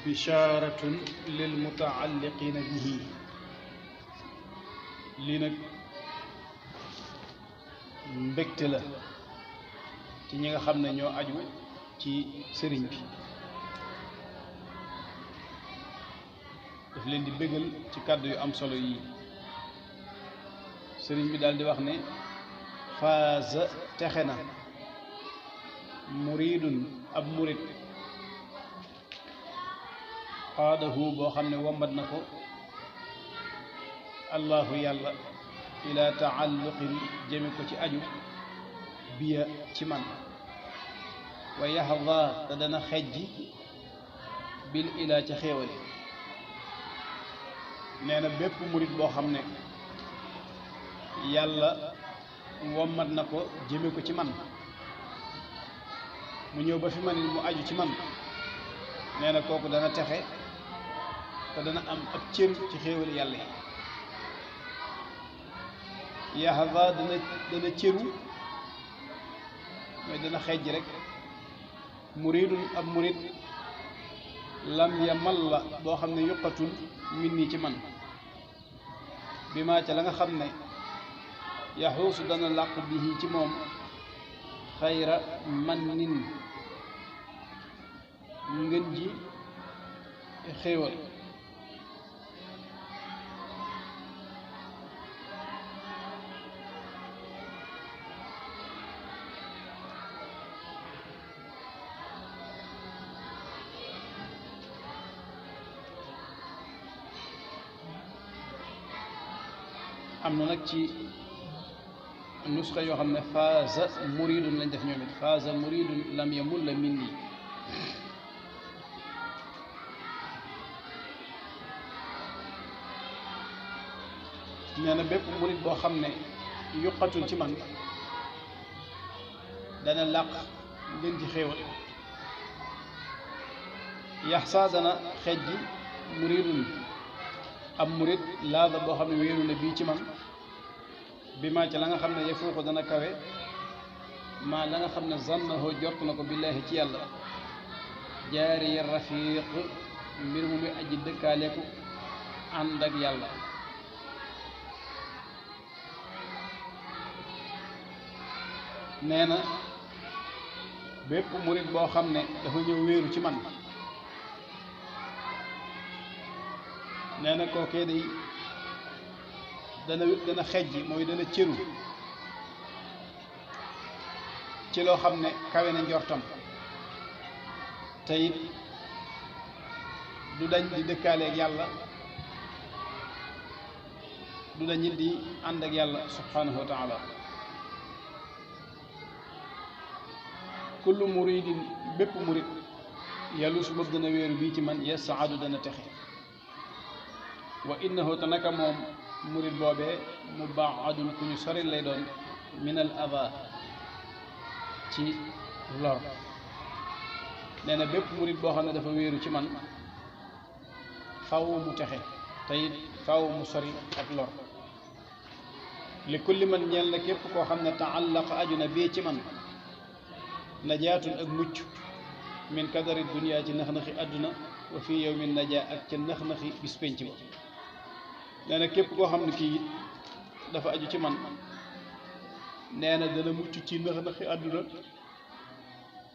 bisharatun lil mutaalliqina bihi. lii nag mbégte la ci ñi nga xam ne ñoo aju ci sëriñ bi, daf leen di bégal ci kàddu yu am solo yi. sëriñ bi daal di wax ne faaza texe na muridun ab murid qaadahu boo xam ne wommat na ko allahu yàlla ila taalluqin jëme ko ci aju biya ci man, wa yaxda te dana xejji bil ilaa ci xéewale. nee na bépp murit boo xam ne yàlla wommat na ko jëme ko ci man, mu ñëw ba fi man mu aju ci man, nee na kooku dana texe te dana am ab cër ci xéewale yàlla yi. yaxda dana cëru mooy dana xejj rek. muridun ab murid lam ya mal la boo xam ne yuqatul min nii ci man, bi maa ca la nga xam ne yaxuusu dana làq bihi ci moom xayra man nin ngën ji xéewal. am na nag ci nusxa yoo xam ne faaza muridun lañ def ñoom it, faaza muridun lam yamul la min nii. nee na bépp murid boo xam ne yuqatul ci man dana làq ngeen ci xéewal. yaxsa dana xejji muridun ab murid laada boo xam ne wéeru na bii ci man, bi maa ci la nga xam ne yafuuqu dana kawe maa la nga xam ne zannahu jort na ko billaahi ci yàlla, jaariya rafiq mbir mu muy aji dëkkaaleeku ànd ak yàlla. nee na bépp murid boo xam ne dafa ñëw wéeru ci man, nee na kookee day dana xejji mooy dana cëru ci loo xam ne kawe na njortam, te it du dañ di dëkkaaleeg yàlla, du dañ it di ànd ak yàlla subhanahu wa taala. kullu muridin bépp murid yàllu su bëgg dana wéeru bii ci man yasaadu dana texe. wa innahu te naka moom murid boobee mubaadun ku ñu sori lay doon min al ada ci lor. nee na bépp murid boo xam ne dafa wéeru ci man faw mu texe te it faw mu sori ak lor. li kulli man ñeel na képp koo xam ne taallaqa aju na bii ci man najaatun ak mucc min kadari dunia ci nax-naxi àdduna wa fii yawmin najaa ak ca nax-naxi bis penc ba. nee na képp koo xam ne kii dafa aju ci man, nee na dana mucc ci nax-naxi àdduna,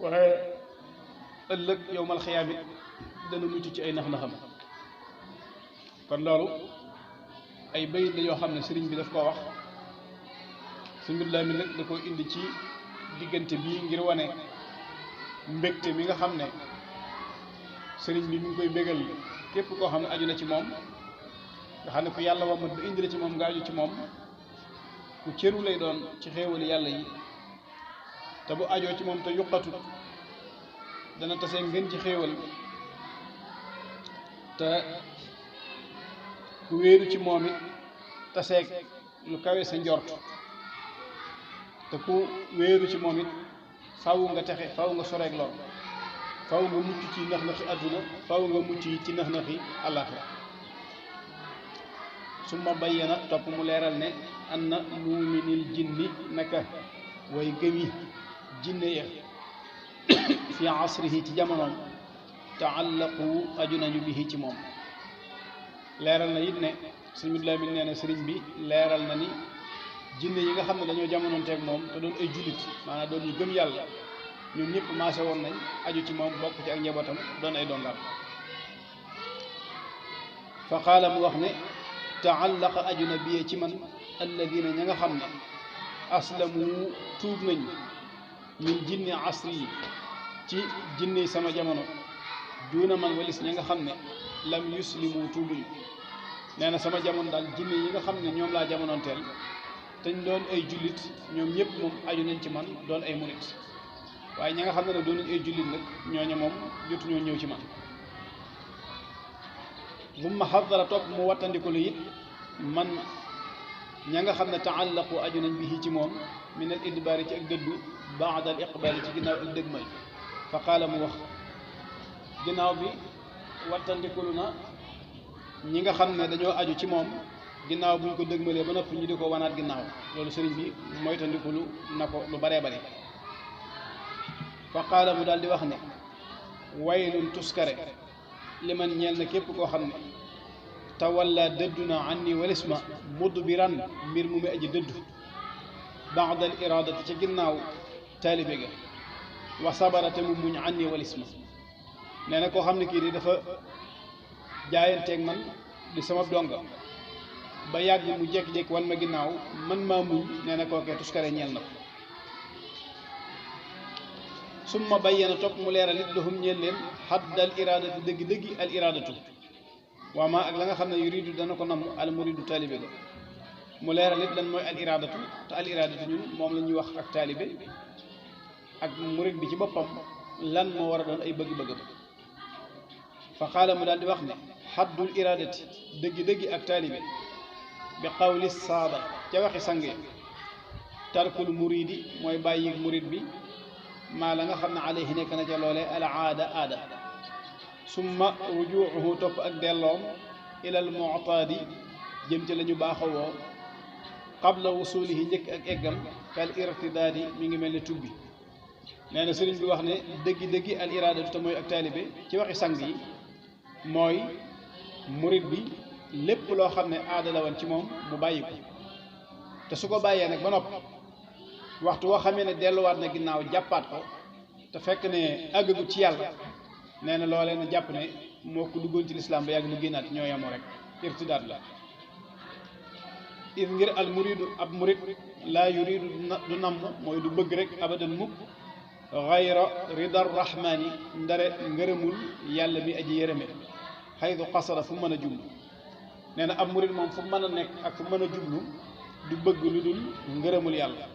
waaye ëllëg yowmal xiyaam it dana mucc ci ay nax-naxam. kon loolu ay bayit la yoo xam ne sëriñ bi daf koo wax. sëriñ bi mi nag da koo indi ci diggante bii ngir wane mbégte mi nga xam ne sëriñ bi mi ngi koy bégal képp koo xam ne aju na ci moom, nga xam ne ku yàlla wamat ba indi la ci moom nga aju ci moom, ku cëru lay doon ci xéewali yàlla yi, te bu ajoo ci moom te yuqatut dana tasee ngeen ci xéewal. te ku wéeru ci moom it taseeg lu kawe sa njort, te ku wéeru ci moom it faw nga texe, faw nga soreeg lor, faw nga mucc ci nax-naxi àdduna, faw nga mucc ci nax-naxi àllaaxira. summa bayyana topp mu leeral ne anna muminil jinni naka way gëmi jinne ya fi asrihi ci jamonoom taallaqu aju nañu bihi ci moom. leeral na it ne sëñ Mudu Lamin nee na sëriñ bi leeral na ni jinne yi nga xam ne dañoo jamonoonteeg moom te doon ay jullit maanaam doon ñu gëm yàlla ñoom ñëpp maase woon nañ aju ci moom bokk ci ak njabootam doon ay dongaam. fa qaala mu wax ne taallaqa aju na biyee ci man alladina ña nga xam ne aslamu tuub nañu min jinni asri yi ci jinne sama jamono duuna man walis ña nga xam ne lam yuslimu tuubuñu. nee na sama jamono daal jinne yi nga xam ne ñoom laa jamonoonteel te ñu doon ay jullit ñoom ñëpp moom aju nañ ci man doon ay murit waaye ña nga xam ne nag doon nañ ay jullit nag ñooñu moom jotu ñoo ñëw ci man. bumma xadara topp mu wattandiku lu it man ña nga xam ne taallaqu aju nañ bihi ci moom min al idbaari ci ak dëddu baada al iqbaali ci ginnaaw ak dëgmal. fa qaala mu wax ginnaaw bi wattandikulu na ñi nga xam ne dañoo aju ci moom ginnaaw bu ñu ko dëgmalee ba noppi ñu di ko wanaat ginnaaw loolu sëriñ bi moytandikulu na ko lu baree bari. fa qaala mu daal di wax ne waylun tuskare liman ñeel na képp koo xam ne tawalla dëddu na anni walis ma mudbiran mbir mu muy aji dëddu baadal iradati ca ginnaaw taalibe ga wa sabara te mu muñ anni walis ma. nee na koo xam ne kii di dafa jaayanteeg man di sama donga ba yàgg mu jékki-jékki wan ma ginnaaw man maa muñ nee na kookee tuskare ñeel na ko. summa bayyana topp mu leeral it lahum ñeel leen xaddal iradati dëgg-dëggi al iradatu waa maa ak la nga xam ne yuridu dana ko namm al muridu taalibe ga. mu leeral it lan mooy al iradatu te al iradatu ñun moom la ñuy wax ak taalibe ak murid bi ci boppam lan moo war a doon ay bëgg-bëggam. fa qaala mu daal di wax ne xaddul iradati dëggi-dëggi ak taalibe bi qawli saada ca waxi sang yi tarkul muridi mooy bàyyi murid bi maa la nga xam ne alayhi nekk na ca loolee al aada summa rujuuhu topp ak delloom ilal mu'taadi jëm ci la ñu baaxawoo qabla wusulihi njëkk ak eggam kal irtidaadi mi ngi mel ne tubbi. nee na sëriñ bi wax ne dëggi-dëggi al iradatu te mooy ak taalibe ci waxi sang yi mooy murid bi lépp loo xam ne aada la woon ci moom mu bàyyi ko te su ko bàyyee nag ba noppi waxtu woo xamee ne delluwaat na ginnaaw jàppaat ko te fekk ne àggagut ci yàlla nee na loolee na jàpp ne moo ko duggoon ci lislaam ba yàgg mu génnaat ñoo yamoo rek irtidaat la. is ngir al muridu ab murid laa yuridu du namm mooy du bëgg rek abadan mukk xayra ridar rahmaani ndare ngërëmul yàlla mi aji yërëme xaytu xasara fu mën a jublu. nee na ab murid moom fu mën a nekk ak fu mën a jublu du bëgg lu dul ngërëmul yàlla.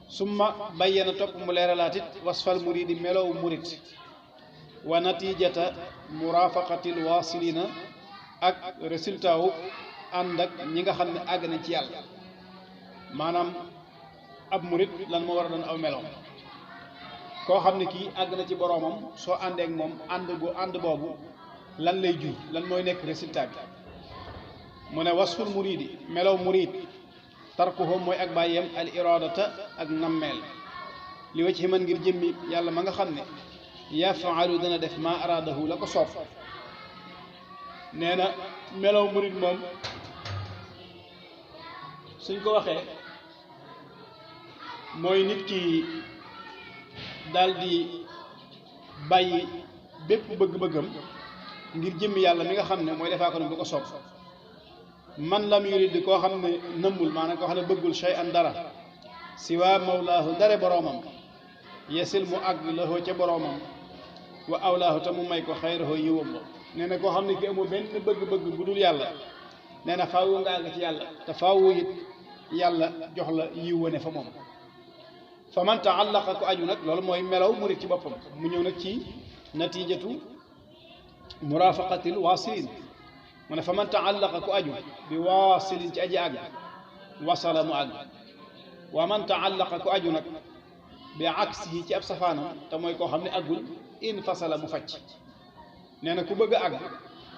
summa bayyana topp mu leeralaatit wasfal muridi melow murid wa natijata murafaqatil wasilina ak résultat wu ànd ak ñi nga xam ne àgg nañ ci yàlla. maanaam ab murid lan moo war a doon aw melow koo xam ne kii àgg na ci boroomam soo àndeek moom ànd boobu lan lay jur lan mooy nekk résultat bi. mu ne wasful muridi melow murid tarkuhu mooy ak bàyyeem al iradata ak nammeel li wa ci man ngir jëmmi yàlla ma nga xam ne yafaalu dana def ma aradahu la ko soob. nee na melow murid moom suñ ko waxee mooy nit ki daal di bàyyi bépp bëgg-bëggam ngir jëmmi yàlla mi nga xam ne mooy defaa ko ne du ko soob. man lam yurid koo xam ne nëmmul maanaam koo xam ne bëggul shay'an dara siwa mawlaahu dare boroomam yesil mu àgg lahoo ca boroomam wa awlaahu te mu may ko xayrahoo yiwam ba. nee na koo xam ne ki amoo benn bëgg-bëgg bu dul yàlla nee na faawu nga àgg ci yàlla te faawu it yàlla jox la yiw wane fa moom. fa man taallaqa ko aju nag loolu mooy melaw murid ci boppam. mu ñëw nag ci natijatu murafaqatil wasilin mu ne fa man taallaqa ku aju bi waasilin ci aji àgg wasala mu àgg. wa man taallaqa ku aju nag bi aksihi ci ab safaanam te mooy koo xam ne àggul in fasala mu facc. nee na ku bëgg a àgg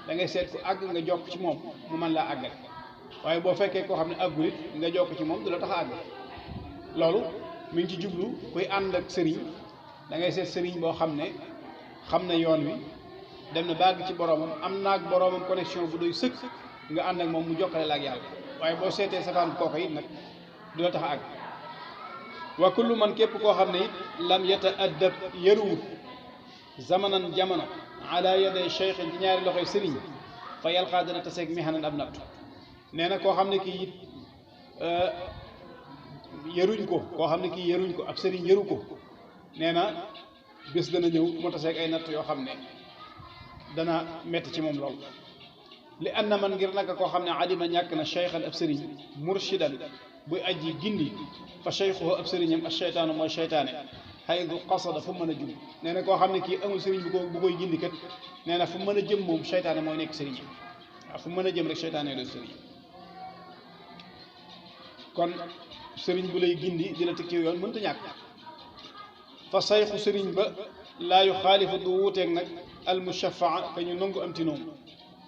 da ngay seet ku àgg nga jokk ci moom mu mën laa àggal waaye boo fekkee koo xam ne àggul it nga jokk ci moom du la tax a àgg. loolu mi ngi ci jublu kuy ànd ak sëriñ da ngay seet sëriñ boo xam ne xam na yoon wi dem na bàgg ci boromam am naag boromam connexion bu doy sëkk nga ànd ak moom mu jokkale la ak yàlla waaye boo seetee safaan kooka it nag du la tax a àgg wa kullu man képp koo xam ne it lam yata addab yaruwut zamanan jamono ala yaday cheikh ci ñaari loxoy sëriñ fa yalqaa dana taseeg mihanan ab nattu nee na koo xam ne kii it yaruñ ko koo xam ne kii yaruñ ko ab sëriñ yaru ko nee na bés dana ñëw mu taseeg ay natt yoo xam ne dana metti ci moom lool li an na man ngir naka koo xam ne adima ñàkk na cheikhan ab sëriñ murshidan buy aji gindi fa cheikhuhu ab sëriñam ak cheytaanu mooy cheytaane xaydu qasada fu mën a jub nee na koo xam ne kii amul sëriñ bu koy gindi kat nee na fu mën a jëm moom cheytaane mooy nekk sëriñ waaw fu mën a jëm rek cheytaane doon sëriñ kon sëriñ bu lay gindi di la teg ci yoon mënta ñàkk fa sayxu sëriñ ba laa yu xaalifu du wuuteeg nag al mushafaa ka ñu nangu am ti noonu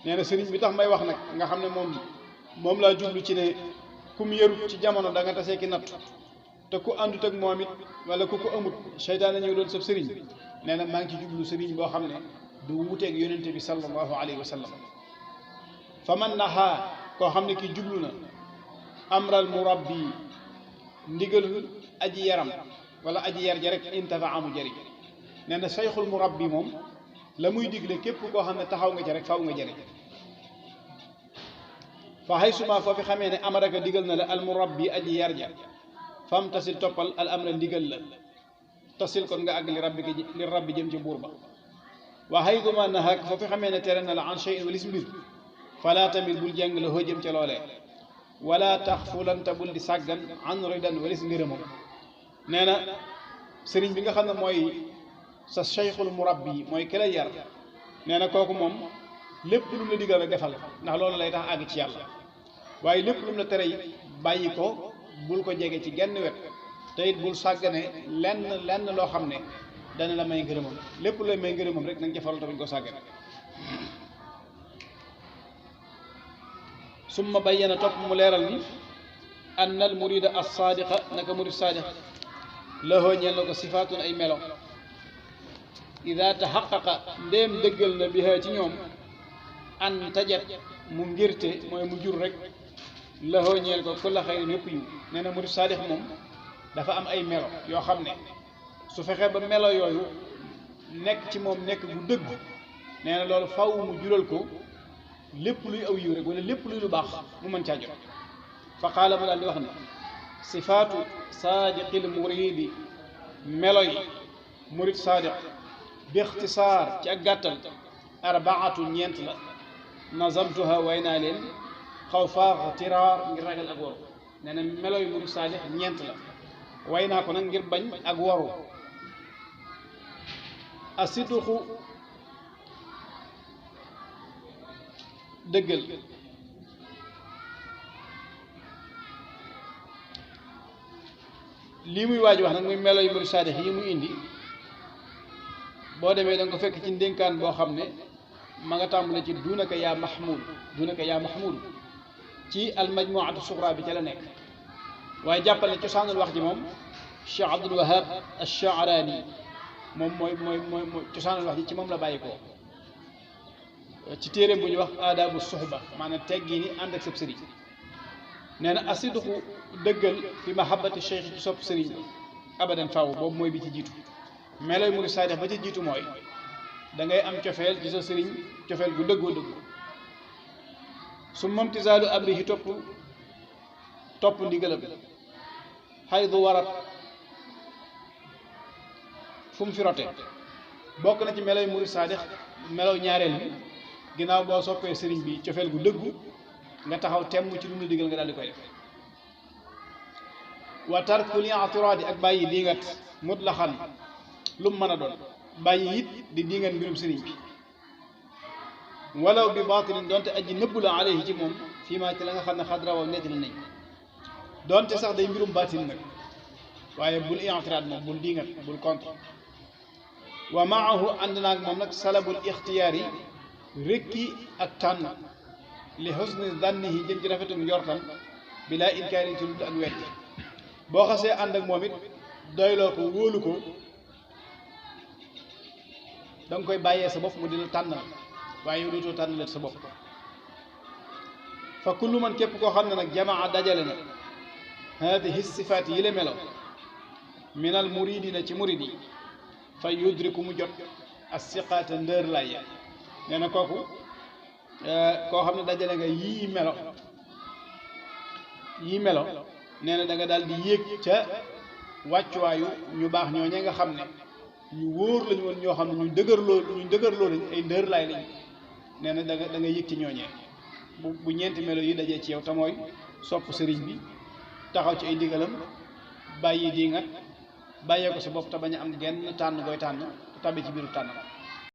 nee na sëriñ bi tax may wax nag nga xam ne moom laa jublu ci ne ku mu yarut ci jamono da nga tasee ki natt te ku àndut ak moom it wala ku ko amut seytaane ñëw doon sab sëriñ nee na maa ngi ci jublu sëriñ boo xam ne du wuuteeg yonente bi sallallahu alayhi wa sallam fa man naxaa koo xam ne kii jublu na amral murabbi ndigalul aji yaram wala aji yar ja rek intafa amu jëriñ nee na sayxul murabbi moom la muy digle képp koo xam ne taxaw nga ca rek faw nga jëriñ fa xay suma foofi xamee ne amaraka digal na la al murabbi aji yar ja fam tasil toppal al amra ndigal la tasil kon nga àgg li rabbi jëm ci buur ba wa xay duma nahaak foofi xamee ne tere na la an shay'in walis mbir fala tamit bul jàng la hoo jëm ca loolee wala tax fulanta bul di sàggan an ridan walis ngërëmam nee na sëriñ bi nga xam ne mooy sa cheikhul murabbi mooy ki la yar nee na kooku moom lépp lu mu la digal rek defal ndax loolu lay tax àgg ci yàlla waaye lépp lu mu la tere it bàyyi ko bul ko jege ci genn wet te it bul sàggane lenn loo xam ne dana la may ngërëmam lépp lay may ngërëmam rek nañ jafal tamit ko sàggane summa bayyana topp mu leeral ni anna al murida as saadiqa naka murid saadiq lahoo ñeel na ko sifaatun ay melo ida taxaqaqa ndéem dëggal na biha ci ñoom an tajat mu ngirte mooy mu jur rek lahoo ñeel ko kulla xayrin yëpp yiw nee na murid saadiq moom dafa am ay melo yoo xam ne su fexee ba melo yooyu nekk ci moom nekk bu dëgg nee na loolu faw mu jural ko lépp luy aw yiw rek wala lépp luy lu baax mu mën caa jot fa qaala ma daal di wax ne sifaatu saadiqil muridi melo yi murid saadiq bi ixtisaar ci ak gàttal arbaatu ñeent la nazamtuha way naa leen xaw faax tiraar ngir ragal ak waru nee na melo yi murid saadiq ñeent la way naa ko nag ngir bañ ak waru asiduxu dëggal lii muy waaj wax nag muy melo yu murid saadix yi muy indi boo demee da nga ko fekk ci ndénkaan boo xam ne ma nga tàmbale ci dunaka yaa mahmud ci almajmuatu suxra bi ca la nekk waaye jàppal ne cosaanul wax ji moom Cheikh Abdul Wahab Ash-Sha'rani moom mooy cosaanul wax ji ci moom la bàyyi ko ci téere bu ñuy wax aadaabu suxba maanaam teggi ni ànd ak sab sëriñ nee na asiduxu dëggal fi mahabbati cheikh ci sopp sëriñ abadan faw boobu mooy bi ci jiitu meloy murid saadix ba ci jiitu mooy da ngay am cofeel ci sa sëriñ cofeel gu dëggoo dëggu su momtisaalu abrihi topp ndigalam xaydu warat fu mu fi rote bokk na ci meloy murid saadix melow ñaareel bi ginnaaw boo soppee sëriñ bi cofeel gu dëggu nga taxaw temm ci lu mu la digal nga daal di koy def wa tarkul i'tiraadi ak bàyyi diingat mutlaxan lu mu mën a doon bàyyi it di diingat mbirum sëriñ bi walaw bi baatilin donte aji nëbbu la alayhi ci moom fii maa ci la nga xam ne xadrawa nettali nañ donte sax day mbirum baatil nag waaye bul i'tiraad moom bul diingat bul contre wa maahu ànd naag moom nag salabul ixtiyaar yi rekki ak tànn li husni dannihi jëm ci rafetum njortam bilaa inkaarin ci ludd ak wetti boo xasee ànd ak moom it doyloo ko wóolu ko da nga koy bàyyee sa bopp mu di la tànnal waaye yow dootoo tànnalee sa bopp fa kullu man képp koo xam ne nag jamaa dajale na haadihi sifaat yi la melo minal muridina ci murid yi fa yudriku mu jot as siqaata ndër lay nee na kooku koo xam ne dajale nga yii melo nee na da nga daal di yéeg ca wàccuwaayu ñu baax ñooñe nga xam ne ñu wóor lañu woon ñoo xam ne ñu dëgërloo lañ ay ndër laay lañ nee na da nga yëg ci ñooñee bu ñeenti melo yi dajee ci yow te mooy sopp sëriñ bi taxaw ci ay ndigalam bàyyi di ngat bàyyee ko sa bopp te bañ a am genn tànn gooy tànn te tabi ci biiru tànn